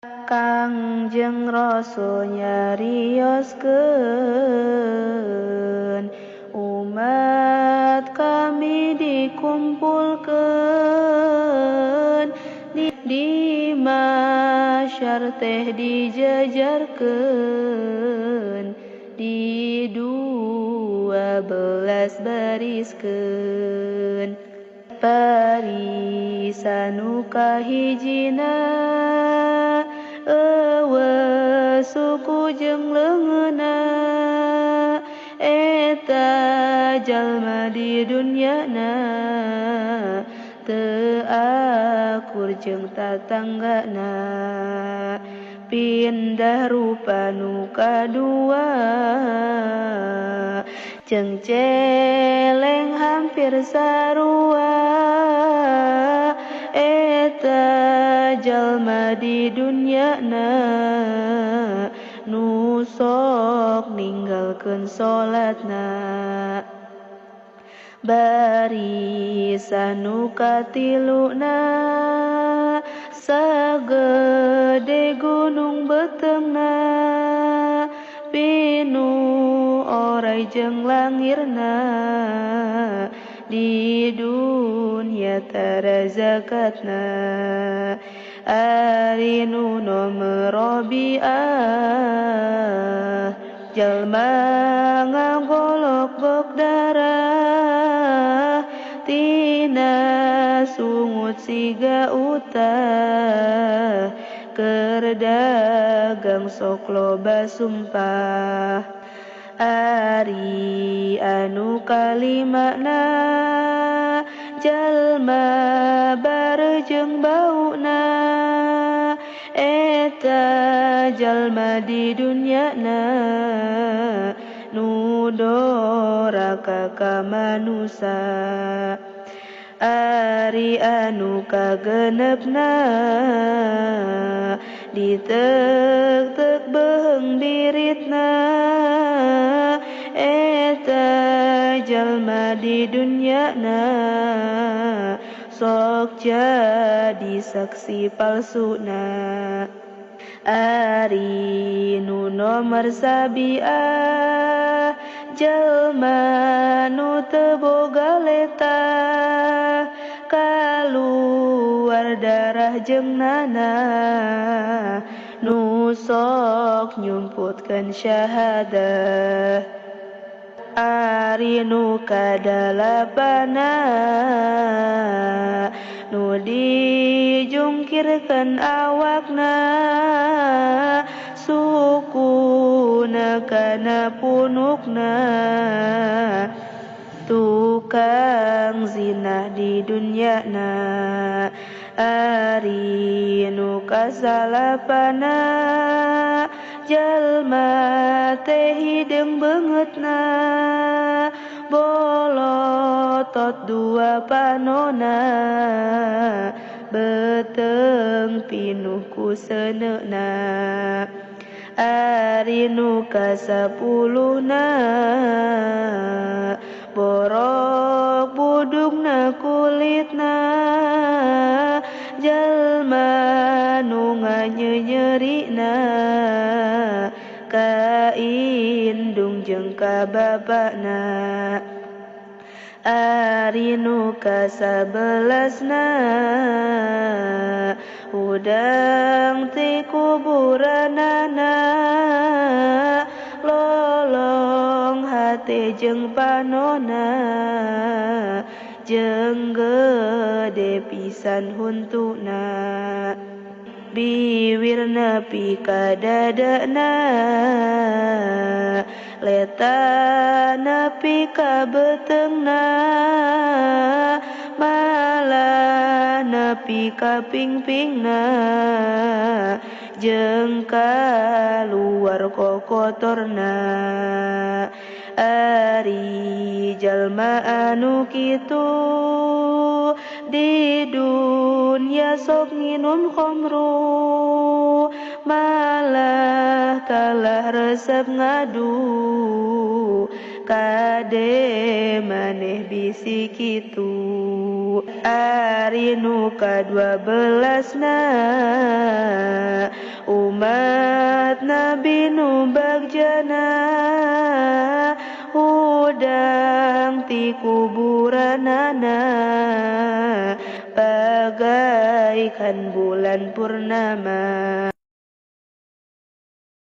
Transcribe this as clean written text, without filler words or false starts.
Kangjeng Rasul nyarioskeun umat kami dikumpulkeun di mahsyar teh dijajarkeun di 12 bariskeun barisan nu kahijina eueuh suku jeung leungeunna eta jalma di dunyana teu akur jeung tatanggana pindah rupa nu kadua jeung celeng hampir sarua eta jalma di dunyana nu sok ninggalkeun salatna barisan nu katiluna sagede gunung beuteungna pinu orai jeung langirna di dunya tara zakatna ari nu nomor robiah jalma ngagolok bok darah tina sungut siga utah keur dagang sok loba sumpah ari anu kalimana jalma barejeng bauna eta jalma di dunyana nu doraka ka manusa ari anu kagenepna ditek-tek beheung biritna eta jalma di dunyana sok jadi saksi palsuna ari nu nomor sabiah jalma nu teu boga letah kaluar darah jeung nanah nu sok nyumputkeun syahadah ari nu kadalapana nu dijungkirkeun awakna sukuna kana punukna tukang zina di dunyana ari nu kasalapana jalma teh hideung beungeutna bolotot dua panona beuteung pinuh ku seuneuna ari nu kasapuluhna borok budugna kulitna jalma nu nganyenyerina ka indung jeung ka bapana ari nu kasabelasna hudang ti kuburanana lolong hate jeung panona jeung gede pisan huntuna biwir nepi ka dadana leta nepi ka beuteungna malah nepi ka pingpingna jeung kaluar kokotorna ari jalma anu kitu di dunya sok nginum khamru malah kalah resep ngadu kade maneh bisi kitu ari nu ka-12na Sahabat Nabi nu bagjana hudang ti kuburanana bagaikan bulan purnama.